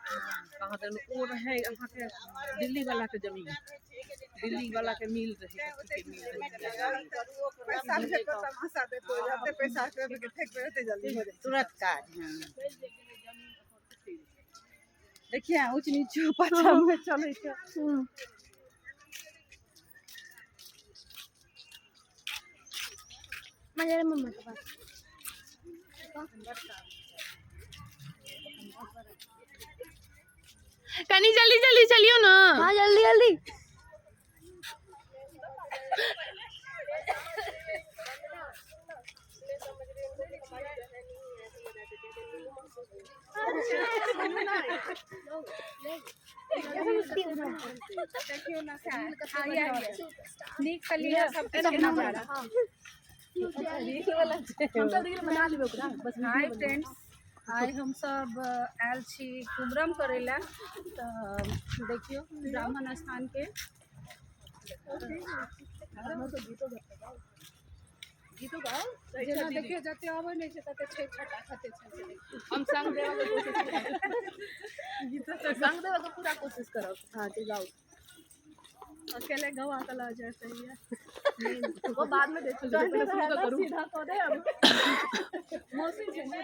कहाँ दन ओ रहै अहाँके दिल्ली वाला के जमीन, दिल्ली वाला के मिल रहै, कथी के मिल रहै। पैसा फेको तमाशा देखो, जते पैसा फेक फेकबै ओते जल्दी हो जाइ। तुरंत काज। हाँ। देखिए ऊँच नीच पाछा में चलै छै। मजा मम्मा के पास। कनी जल्दी जल्दी चलियो ना। हाँ जल्दी जल्दी। नीक से लिअ सबके नजारा। हाय फ्रेंड्स, आइ हमसब आयल छी कुमरम करै लए, तऽ देखियौ ब्राह्मण स्थानके। जेना देखियौ जते अबै नहि छै तते छै छटा खते छै। हम संग देबऽ के कोशिश करब, संग देबऽ के पूरा कोशिश करब। हाँ तो जाओ। अकेले गवा के लऽ जाए सही है। वो बाद में देखो, पहले शुरू तो करू। सीधा कऽ दे अब। मौसी छै ने।